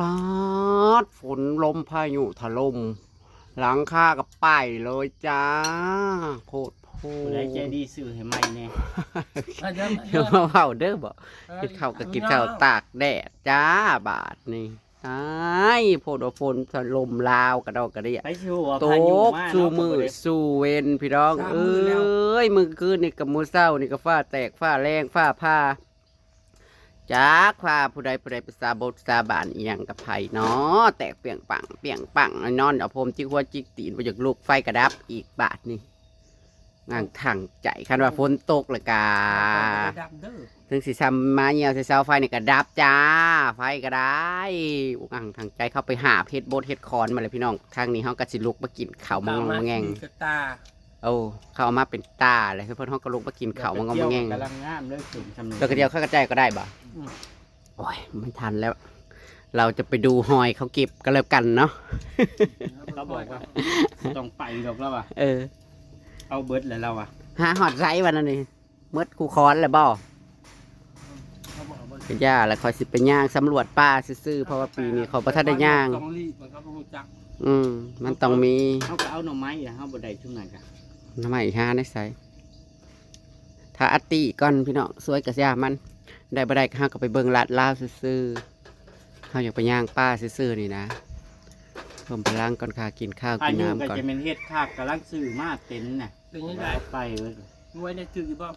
ປາດ ຝົນລົມພາຍຸຖະຫຼົ່ມ ຫຼັງຄາກໍໄປເລີຍຈ້າ ໂພດໂພ ຜູ້ໃດໃຈດີຊື້ໃຫ້ໃໝ່ແດ່ ຢ່າມາເວົ້າເດີບໍ ເອີ ກິນເຂົ້າກໍກິນເຂົ້າ ຕາກແດດຈ້າ ບາດນີ້ ຕາຍ ໂພດວ່າຝົນຖະຫຼົ່ມລາວກະດອກກະເດຍ ໃຜຊິຮູ້ວ່າພາຍຸມາ ຕກ ເນາະ ສູ່ມື້ ເຂົາກໍບໍ່ໄດ້ ສູ່ເວັນ ພີ່ນ້ອງ ສາມມື້ແລ້ວ ເອີຍ ມື້ຄືນນີ້ກັບມື້ເຊົ້ານີ້ກໍຟ້າແຕກຟ້າແລງຟ້າຜ່າ ຈັກວ່າຜູ້ໃດ ຜູ້ໃດໄປສາບົດສາບານອີ່ຫຍັງກັບໃຜເນາະ ແຕກປຽງປັງ ປຽງປັງ ນອນເອົາຜົມຈິກຫົວຈິກຕີນ ບໍ່ຢາກລຸກ ໄຟກະດັບອີກບາດນີ້ ງາງທັງໃຈ ຄັນວ່າຝົນຕົກແລ້ວກະ ໄຟກະດັບເດີ ເຖິງຊິຊຳມາຍ່ຽວໃສ່ເສົາໄຟນີ້ກະດັບຈ້າ ໄຟກະໄດ້ ງາງທັງໃຈ ເຂົ້າໄປຫາເຮັດບົດເຮັດຄອນມາແລ້ວພີ່ນ້ອງ ທາງນີ້ເຮົາກະຊິລຸກມາກິນເຂົ້າມາງອງມາແງງ ໂອ້ ເຂົ້າມາເປັນຕາແລ້ວ ເພິ່ນເຮົາກໍລຸກມາກິນເຂົ້າມາງອມມາແງງ ດອກກະເຈີຍກໍກຳລັງງາມເລີຍ ສຸກຊ່ຳນີ້ ດອກກະເຈີຍເຂົາກະຈ່າຍກໍໄດ້ບໍ່? ອືມ ໂອ້ຍ ບໍ່ທັນແລ້ວ ເຮົາຈະໄປດູຮອຍເຂົາເກັບກັນແລ້ວກັນເນາະ ລາວບອກວ່າ ຕ້ອງໄປດອກລາວວ່າ ເອີ ເອົາເບິດແລ້ວລາວວ່າ ຫາຮອດໃສວະນັ້ນນີ້ ໝົດຄູ່ຄອນແລ້ວບໍ່? ກະຢ່າລະ ຂ້ອຍຊິໄປຍ່າງສຳຫຼວດປ່າຊື່ໆ ເພາະວ່າປີນີ້ຂ້ອຍບໍ່ທັນໄດ້ຍ່າງ ສອງລີ້ມັນກໍບໍ່ຮູ້ຈັກ ອືມ ມັນຕ້ອງມີ ເຮົາກໍເອົາໜໍ່ໄມ້ ເຮົາບໍ່ໄດ້ຊຸມນັ້ນກະ ໜໍ່ໄມ້ຫາໃນໃສ? ຖ້າອາຕິກ່ອນພີ່ນ້ອງ ສວຍກະຢ່າມັນ ໄດ້ບໍ່ໄດ້ເຮົາກໍໄປເບິ່ງລາດລາວຊື່ໆ ເຮົາຢາກໄປຍ່າງປ່າຊື່ໆນີ້ນະ ເພີ່ມພະລັງກ່ອນຄ່າ ກິນຂ້າວກິນນ້ຳກ່ອນ ອາຍຸກໍຈະແມ່ນເຮັດຄັກ ກຳລັງຊື້ມາເຕັມນະ ເປັນຈັ່ງໃດ? ໄປເວີຍ ງວດນີ້ຖືກຢູ່ບໍ່?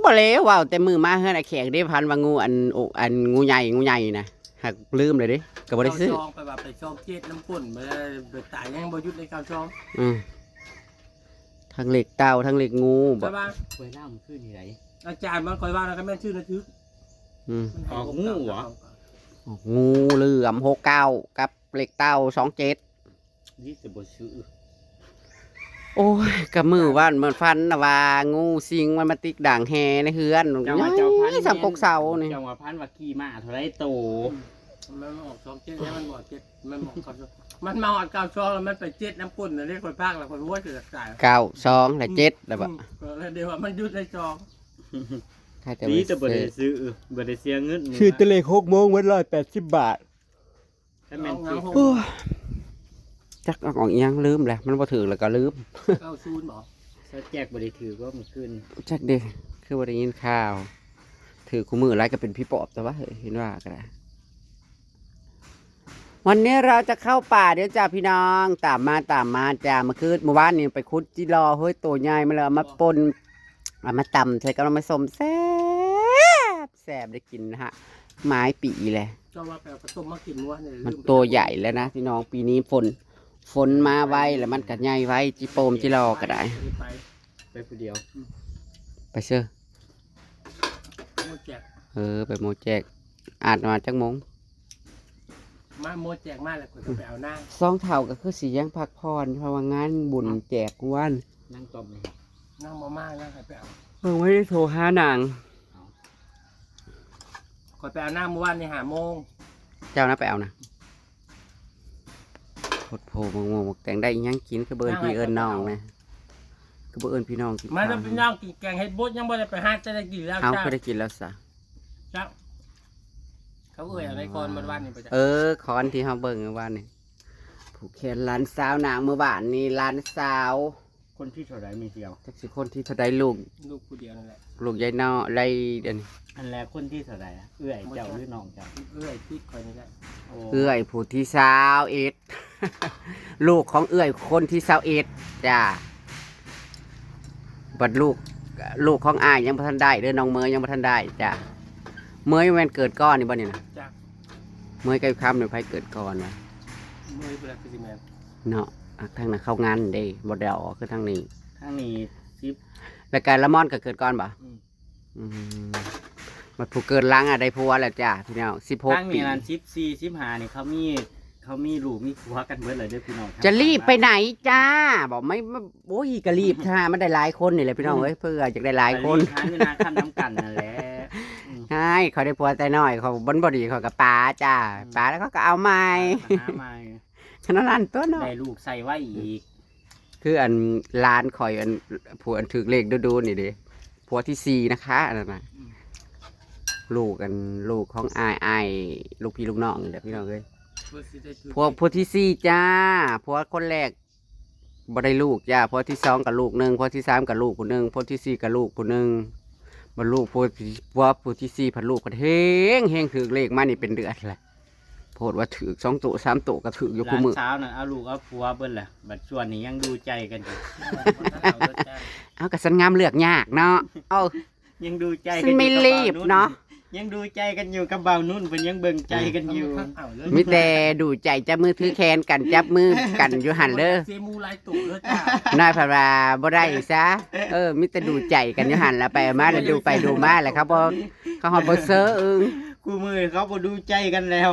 ບໍ່ແລ້ວ ເວົ້າແຕ່ມື້ມາເຮືອນອ້າຍແຂກເດ້ ພັນວ່າງູອັນ ໂອ ອັນງູໃຫຍ່ ງູໃຫຍ່ນະ ຫາກລືມແລ້ວເດ້ ກໍບໍ່ໄດ້ຊື້ ເກົ້າສອງ ໄປວ່າໄປຊອງເຈັດນຳກົ້ນ ໄປຕາຍຍັງບໍ່ຢຸດໃນເກົ້າສອງ ອືມ ທັງເລກເຕົ່າ ທັງເລກງູ ບໍ່ ຂ້ອຍວ່າ ຫວຍລາວມື້ຄືນນີ້ໃດ ອາຈານມັນ ຂ້ອຍວ່ານະ ກໍແມ່ນຊື່ນະຖືກ ອືມ ມັນໃຫ້ ອອກງູຫວະ? ອອກງູເຫຼືອມ ຫົກເກົ້າ ກັບເລກເຕົ່າ ສອງເຈັດ ນີ້ຈະບໍ່ຊື້ ໂອ້ຍ ກະມື້ວານມັນຝັນນະວ່າງູສິງມັນມາຕິກດາງແຮ່ໃນເຮືອນ ເຈົ້າວ່າເຈົ້າພັນ ສ່ຳກົກເສົານີ້ ເຈົ້າວ່າພັນວ່າຂີ່ມ້າເທົ່າໃດໂຕ ມັນອອກສອງເຈັດ ມັນບອກເຈັດ ມັນບອກເກົ້າສອງ ມັນມາຮອດເກົ້າສອງແລ້ວ ມັນໄປເຈັດນຳກົ້ນນະເດ້ ຂ້ອຍພາກແລ້ວ ຂ້ອຍຫົວຈະຢາກຕາຍ ເກົ້າສອງ ແລະ ເຈັດ ແລ້ວບະ ອືມ ກໍເລີຍໄດ້ວ່າມັນຢຸດໃນສອງ ດີແຕ່ບໍ່ໄດ້ຊື້ ບໍ່ໄດ້ເສຍເງິນ ຊື້ແຕ່ເລກຫົກໂມງ ໝົດຮ້ອຍແປດສິບບາດ ຄັນແມ່ນ ໂອ້ຍ ຈັກອອກອີ່ຫຍັງ ລືມແຫຼະ ມັນບໍ່ຖືກແລ້ວກໍລືມ ເກົ້າສູນບໍ? ສາວແຈັກບໍ່ໄດ້ຖືກບໍ່ມື້ຄືນ? ຈັກເດ້ ຄືບໍ່ໄດ້ຍິນຂ່າວ ຖືກຄູ່ມື້ຫຼາຍກໍເປັນຜີປອບ ແຕ່ວ່າເຫັນວ່າກໍໄດ້ ວັນນີ້ເຮົາຈະເຂົ້າປ່າເດີຈ້າພີ່ນ້ອງ ຕາມມາ ຕາມມາຈ້າ ມື້ຄືນ ມື້ວານນີ້ໄປຂຸດຈິລໍ ເຮີ້ຍ ໂຕໃຫຍ່ມາແລ້ວ ເອົາມາປົ່ນ ເອົາມາຕຳໃສ່ກັບໜໍ່ໄມ້ສົ້ມ ແຊບ ແຊບ ໄດ້ກິນນະຮະ ຫຼາຍປີແລ້ວ ເຈົ້າວ່າໄປເອົາກະຕົ້ມມາກິນມື້ວານນີ້ ມັນໂຕໃຫຍ່ແລ້ວນະພີ່ນ້ອງ ປີນີ້ຝົນ ຝົນມາໄວ ແລ້ວມັນກະໃຫຍ່ໄວ ຈິໂປມຈິລໍກໍໄດ້ ໄປ ໄປຜູ້ດຽວ ໄປເຊີ ໂມແຈກ ເອີ ໄປໂມແຈກ ອາດມາຈັກໂມງ? ມາໂມແຈກມາແລ້ວ ຂ້ອຍກໍໄປເອົານາງ ສອງເຖົ້າກໍຄືຊິຍັງພັກຜ່ອນ ເພາະວ່າງານບຸນແຈກມື້ວານ ນາງຕ້ອມນີ້ ນາງບໍ່ມາ ນາງໃຫ້ໄປເອົາ ເບິ່ງໄວ້ໂທຫານາງ ຂ້ອຍໄປເອົານາງມື້ວານນີ້ຫ້າໂມງ ເຈົ້ານະໄປເອົານະ ໂພດໂພ ໝາກມ່ວງໝາກແຕງ ໄດ້ອີ່ຫຍັງກິນ ຄືບໍ່ເອີ້ນພີ່ເອີ້ນນ້ອງນະ ຄືບໍ່ເອີ້ນພີ່ນ້ອງກິນ ມາເດີພີ່ນ້ອງ ກິນແກງເຫັດບົດ ຍັງບໍ່ໄດ້ໄປຫາຈະໄດ້ກິນແລ້ວ ເອົ້າ ຄືໄດ້ກິນແລ້ວຊະ ເຈົ້າ ເຂົາເອື້ອຍເອົາໃນຄອນມື້ວານນີ້ໄປ ເອີ ຄອນທີ່ເຮົາເບິ່ງມື້ວານນີ້ ຜູກແຂນຫຼານສາວນາງມື້ວານນີ້ ຫຼານສາວ ຄົນທີເທົ່າໃດແມ່ນດຽວ? ຈັກຊິຄົນທີເທົ່າໃດ ລູກ ລູກຜູ້ດຽວນັ້ນແຫຼະ ລູກຍາຍນ້ອຍ ໄລ່ ອັນ ອັນແລະຄົນທີເທົ່າໃດ ເອື້ອຍເຈົ້າ ບໍ່ຈັກ ຫຼືນ້ອງເຈົ້າ? ເອື້ອຍຕິດຂ້ອຍນີ້ແຫຼະ ໂອ້ ເອື້ອຍຜູ້ທີຊາວເອັດ ລູກຂອງເອື້ອຍຄົນທີຊາວເອັດ ຈ້າ ບັດລູກ ລູກຂອງອ້າຍຍັງບໍ່ທັນໄດ້ເດີ ນ້ອງເມຍຍັງບໍ່ທັນໄດ້ ຈ້າ ເມຍແມ່ນເກີດກ່ອນນີ້ບໍ່ນີ້ນະ? ຈັກ ເມຍກັບຄຳນີ້ໃຜເກີດກ່ອນວະ? ເມຍບໍ່ໄດ້ຄືຊິແມ່ນ ເນາະ ທາງນັ້ນເຂົ້າງານເດ້ ບໍ່ໄດ້ອອກຄືທາງນີ້ ທາງນີ້ສິບ ແລ້ວກະລະມອນກໍເກີດກ່ອນບໍ່? ອືມ ອືມ ບັດຜູ້ເກີດຫຼັງອະໄດ້ຜົວແລ້ວຈ້າພີ່ນ້ອງ ສິບຫົກປີ ທາງນີ້ນັ້ນສິບສີ່ ສິບຫ້ານີ້ ເຂົາມີ ເຂົາມີລູກມີຜົວກັນເບິດແລ້ວເດີພີ່ນ້ອງ ຈະລີບໄປໃນຈ້າ ບໍ່ ໄມ່ ໂອ້ຍ ກະລີບຖ້າມັນໄດ້ຫຼາຍຄົນນີ້ແຫຼະພີ່ນ້ອງເອີຍ ເພື່ອຢາກໄດ້ຫຼາຍຄົນ ຫາເງິນຫາຄຳນຳກັນນັ້ນແຫຼະ ອືມ ໃຊ່ ຂ້ອຍໄດ້ຜົວແຕ່ນ້ອຍ ຂ້ອຍມັນບໍ່ດີ ຂ້ອຍກໍປາຈ້າ ອືມ ປາແລ້ວເຂົາກໍເອົາໃໝ່ ຫາໃໝ່ ຂະໜາດນັ້ນຕົວະເນາະ ໄດ້ລູກໃສ່ໄວ້ອີກ ຄືອັນຫຼານຂ້ອຍ ອັນ ຜູ້ອັນຖືກເລກດູໆນີ້ເດ້ ຜົວທີສີ່ນະຄະ ອັນນັ້ນນະ ອືມ ລູກ ອັນ ລູກຂອງອ້າຍ ອ້າຍ ລູກພີ່ລູກນ້ອງນີ້ແຫຼະ ພີ່ນ້ອງເອີຍ. ຜົວ ຜົວທີສີ່ຈ້າ ຜົວຄົນແລກບໍ່ໄດ້ລູກຈ້າ ຜົວທີສອງກໍລູກໜຶ່ງ ຜົວທີສາມກໍລູກຜູ້ໜຶ່ງ ຜົວທີສີ່ກໍລູກຜູ້ໜຶ່ງ. ບັດລູກ ຜົວ ຜົວຜູ້ທີສີ່ພັດລູກພັດເຮງເຮງ ຖືກເລກມານີ້ເປັນເດືອນແຫຼະ. ໂພດວ່າຖືກສອງໂຕສາມໂຕກໍຖືກຢູ່ ຫຼານ ຄູ່ມື້ ສາວນັ້ນເອົາລູກເອົາຜົວເບິດແຫຼະ ບັດສ່ວນນີ້ຍັງດູໃຈກັນຢູ່. ເອົາ ກໍສັນງາມເລືອກຍາກເນາະ. ເອົາ ຍັງດູໃຈກັນຢູ່ ກັບບ່າວນຸ່ນ ຍັງດູໃຈກັນຢູ່ກັບບ່າວນຸ່ນ ເພິ່ນຍັງເບິ່ງໃຈກັນຢູ່. ມີແຕ່ດູໃຈ ຈັບມືຖືແຂນກັນ ຈັບມືກັນຢູ່ຫັ້ນເດີ. ເສຍໝູ່ຫຼາຍໂຕເດີຈ້າ ນາຍພັດວ່າບໍ່ໄດ້ຊະ. ເອີ ມີແຕ່ດູໃຈກັນຢູ່ຫັ້ນລະ ໄປມາລະ ດູໄປດູມາລະ ເຂົາບໍ່ ເຂົາຮອດບໍ່ເຊີອຶງ. ຄູ່ມື້ເຂົາບໍ່ດູໃຈກັນແລ້ວ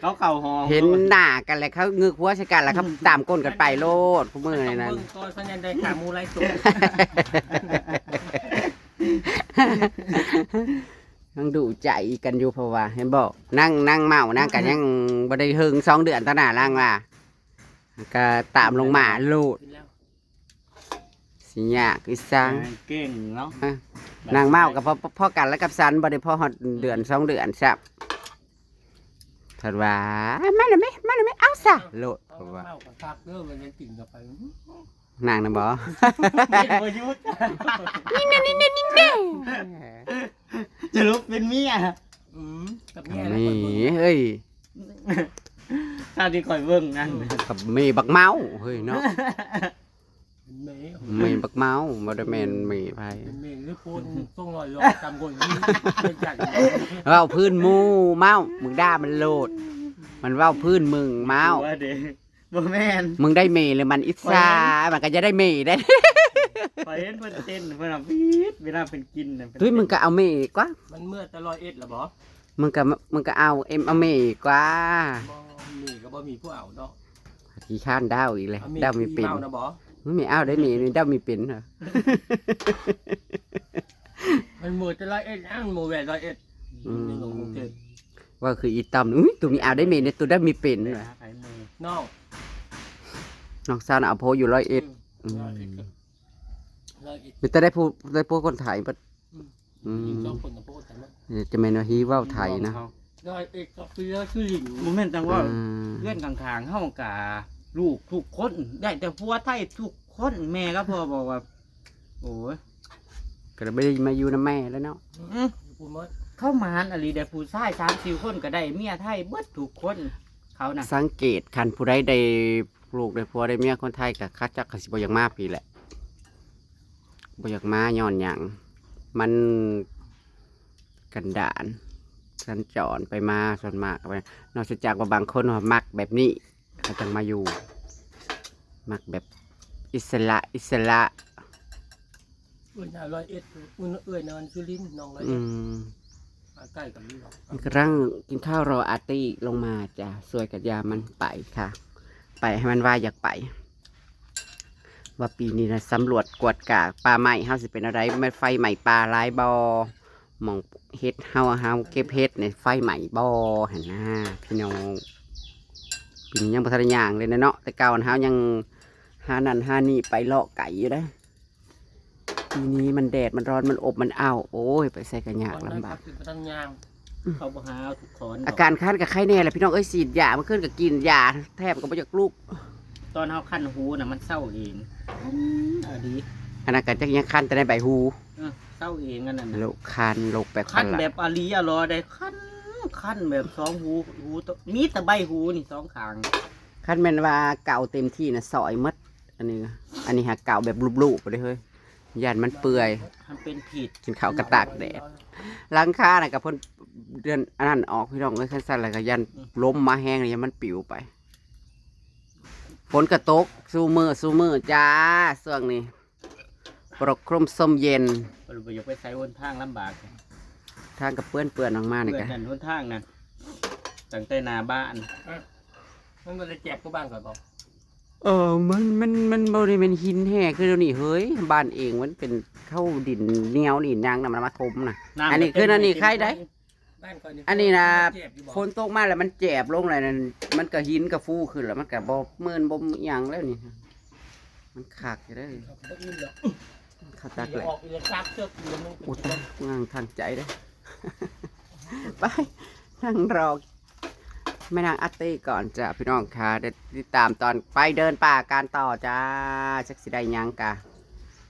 ເຂົາເຂົ້າຫ້ອງ ເຫັນໜ້າກັນແລ້ວ ເຂົາງຶກຫົວໃສ່ກັນແລ້ວ ເຂົາຕາມກົ້ນກັນໄປໂລດ ຄູ່ມື້ນີ້ນັ້ນ. ຕ້ອງເບິ່ງກ່ອນ ສັນຍັງໄດ້ຂາໝູ່ຫຼາຍໂຕ ຍັງດູໃຈກັນຢູ່ ເພາະວ່າ ເຫັນບໍ່ ນາງ ນາງເມົາ ນາງກໍຍັງບໍ່ໄດ້ເຖິງສອງເດືອນ ຕໍ່ໜ້າລາງວ່າ ກໍຕາມລົງມາໂລດ. ຊິຍາກອີສັງ ເກັ່ງເນາະ. ນາງເມົາກໍພໍ ພໍກັນແລ້ວກັບສັນ ບໍ່ໄດ້ພໍຮອດເດືອນສອງເດືອນຊ້ຳ. ເພິ່ນວ່າ ມາແລ້ວແມະ ມາແລ້ວແມະ ເອົາຊະໂລດ ເພິ່ນວ່າ. ເມົາກໍຄັກເດີ ມັນຍັງກິນເຂົ້າໄປ ນາງນະບໍ່ ບໍ່ຢຸດ ນີ້ແນ່ ນີ້ແນ່ ນີ້ແນ່ ຈະລົບເປັນເມຍ. ອືມ ກັບເມຍແລ້ວ ນີ້ ຂ້ອຍເບິ່ງ ເຮີ້ຍ ຖ້າທີ່ຂ້ອຍເບິ່ງນັ້ນ ກັບເມບັກເມົາ ເຮີ້ຍເນາະ. ເມ ເມບັກເມົາ ບໍ່ໄດ້ແມ່ນເມໃຜ ເປັນເມຫຼືຄົນ ສອງຮ້ອຍ ຕາມຄົນນີ້ ເວົ້າພື້ນໝູ່ເມົາ ມຶງດ່າມັນໂລດ ມັນເວົ້າພື້ນມຶງເມົາ. ບໍ່ແມ່ນ ມຶງໄດ້ເມແລ້ວມັນອິດສາ ມັນກໍຈະໄດ້ເມໄດ້. ຂ້ອຍເຫັນເພິ່ນເຕັ້ນ ເພິ່ນວ່າ ເວລາເພິ່ນກິນນະ ຕຸ້ຍ ມຶງກໍເອົາເມກວ່າ ມັນເມືອແຕ່ຮ້ອຍເອັດລະບໍ່? ມຶງກໍ ມຶງກໍເອົາ ເອັມ ເອົາເມກວ່າ. ບໍ່ ເມກໍບໍ່ມີຜູ້ເອົາເນາະ. ຂີ້ຄ້ານດາວອີກແລ້ວ ເອົາເມ ດາວມີເປັນ ເອົານະບໍ່? ເມເອົາໄດ້ເມນີ້ ດາວມີເປັນ. ມັນເມືອແຕ່ຮ້ອຍເອັດ ອັນເມືອແວ່ຮ້ອຍເອັດ. ອືມ ເມືອລົງກຸງເທບ ວ່າຄືອີຕ່ຳ ອຸ້ຍ ໂຕມີເອົາໄດ້ເມນີ້ ໂຕດາວມີເປັນ. ນ້ອງ ນ້ອງສາວນະເອົາຜົວຢູ່ຮ້ອຍເອັດ. ອືມ ອືມ ຮ້ອຍເອັດ ມີແຕ່ໄດ້ຜູ້ ໄດ້ຜົວຄົນໄທເບິດ. ອືມ ອືມ ສອງຄົນນະໂພດກັນເນາະ. ເອີ ຈະແມ່ນວ່າຮີເວົ້າໄທນະ. ຮ້ອຍເອັດກໍຄື ຄືລິງ ບໍ່ແມ່ນຈັ່ງເວົ້າ. ອືມ ເຮືອນຂ້າງໆເຮົາກະລູກທຸກຄົນ ໄດ້ແຕ່ຜົວໄທທຸກຄົນ. ແມ່ກັບພໍ່ບອກວ່າ ໂອ້ຍ ກໍເລີຍບໍ່ໄດ້ມາຢູ່ນຳແມ່ແລ້ວເນາະ. ອືມ ຢູ່ພຸ້ນໝົດ. ເຂົາໝານອີ່ຫຼີເດ້ ຜູ້ຊາຍສາມສີ່ຄົນກໍໄດ້ເມຍໄທເບິດທຸກຄົນ ເຂົານະ. ສັງເກດ ຄັນຜູ້ໃດໄດ້ລູກໄດ້ຜົວໄດ້ເມຍຄົນໄທ ກໍຄັກຈັກ ກໍຊິບໍ່ຢາກມາພີ້ແຫຼະ. ບໍ່ຢາກມາຍ້ອນຫຍັງ? ມັນກັນດານ ສັນຈອນໄປມາ ສ່ວນມາກ ນອກເສຍຈາກວ່າບາງຄົນວ່າມັກແບບນີ້ ເຂົາຈັ່ງມາຢູ່ ມັກແບບອິດສະຫຼະ ອິດສະຫຼະ. ເອື້ອຍນາງຮ້ອຍເອັດ ເອື້ອຍນາງສຸລິນ ນ້ອງຮ້ອຍເອັດ. ອືມ ມາໃກ້ກັນຢູ່ດອກ. ກຳລັງກິນຂ້າວ ລໍອາຕິລົງມາຈ້າ ຊ່ວຍກັນຢາມມັນໄປຄ່ະ ໄປໃຫ້ມັນວ່າຢາກໄປ. ວ່າປີນີ້ນະ ສຳຫຼວດກວດກາປ່າໄມ້ເຮົາຊິເປັນແນວໃດ? ແມ່ນໄຟໄໝ້ປ່າຫຼາຍບໍ່? ໝ່ອງເຮັດເຮົາ ເຮົາເກັບເຫັດນີ້ໄຟໄໝ້ບໍ່ຫັ້ນນາພີ່ນ້ອງ? ປີນີ້ຍັງບໍ່ທັນໄດ້ຍ່າງເລີຍນະເນາະ ແຕ່ເກົ່າຫັ້ນເຮົາຍັງຫານັ້ນຫານີ້ໄປເລາະໄກຢູ່ເດ້. ປີນີ້ມັນແດດ ມັນຮ້ອນ ມັນອົບ ມັນອ້າວ ໂອ້ຍ ໄປໃສກໍຍາກລຳບາກ. ເຂົາບໍ່ຫາເອົາທຸກ ອາການຄັນກໍໄຄແນ່ແຫຼະພີ່ນ້ອງເອີຍ ສີດຢາ ມື້ຄືນກໍກິນຢາ ແທບກໍບໍ່ຢາກລຸກ. ຕອນເຮົາຄັນຫູນະ ມັນເຊົາເອງ ຄັນອີ່ຫຼີ. ອັນນັ້ນກໍຈັກຍັງຄັນແຕ່ໃນໃບຫູ ເອີ ເຊົາເອງອັນນັ້ນນະ. ໂລກຄັນ ໂລກແປກປະຫຼາດ ຄັນແບບອາຫຼີອາຫຼໍໄດ໋ ຄັນ ຄັນແບບສອງຫູ ຫູ ມີແຕ່ໃບຫູນີ້ສອງຂ້າງ. ຄັນແມ່ນວ່າເກົາເຕັມທີ່ນະ ຊອຍໝົດ. ອັນນີ້ ອັນນີ້ຫາເກົາແບບລູບໆໄປເລີຍເຮີ້ຍ ຢ້ານມັນເປື່ອຍ ມັນເປັນພິດ ກິນເຂົ້າກໍຕາກແດດ. ຫຼັງຄານະກໍເພິ່ນເດືອນອັນນັ້ນອອກພີ່ນ້ອງເອີຍ ຄັນຊັ້ນແລ້ວກໍຢ້ານ ອືມ ລົມມາແຮງ ຢ້ານມັນປິວໄປ. ຝົນກໍຕົກຊຸມື້ ຊຸມື້ຈ້າ ຊ່ວງນີ້ ປກຄົມຊົມເຢັນ. ບໍ່ຢາກໄປໃສ ຫົນທາງລຳບາກ ທາງກໍເປື້ອນໆອອກມານີ້ ເປື້ອນ ກໍ ນັ້ນຫົນທາງນັ້ນ ຕັ້ງແຕ່ໜ້າບ້ານ. ມັນບໍ່ໄດ້ແຈບຄືບ້ານຂ້ອຍບໍ່? ເອີ ມັນ ມັນ ມັນບໍ່ໄດ້ແມ່ນຫີນແຮ່ຄືດຽວນີ້ເຮີ້ຍ ບ້ານເອງມັນເປັນເຂົ້າດິນໜຽວນີ້ ນາງນຳມັນມາຖົມນະ. ອັນນີ້ຄື ອັນນີ້ໄຄໄດ໋ ອັນນີ້ນະ ຝົນຕົກມາແລ້ວມັນແຈບລົງແລ້ວນັ້ນ ມັນກໍຫີນກໍຟູຂຶ້ນແລ້ວ ມັນກໍບໍ່ເມີນບໍ່ຫຍັງແລ້ວນີ້. ມັນຄັກຢູ່ເດ້ ຄັກຕັກແຫຼະ. ໂອ້ຕາຍ ງາງທາງໃຈເດ້. ໄປ ນັ່ງລໍແມ່ນາງອາເຕ້ກ່ອນຈ້າ ພີ່ນ້ອງຄ່ະ ໄດ້ຕິດຕາມຕອນໄປເດີນປ່າກັນຕໍ່ຈ້າ. ຈັກຊິໄດ້ຫຍັງກະ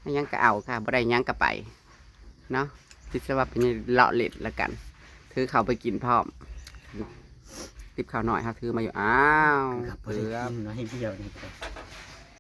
ໄດ້ຫຍັງກະເອົາຄ່ະ ບໍ່ໄດ້ຫຍັງກະໄປເນາະ. ຄິດຊະວ່າໄປເລາະຫຼິ້ນລະກັນ ຖືເຂົ້າໄປກິນພ້ອມ. ຕິບເຂົ້ານ້ອຍເຮົາຖືມາຢູ່ ອ້າວ ເກືອບ ເກືອບ ໜ້ອຍດຽວນີ້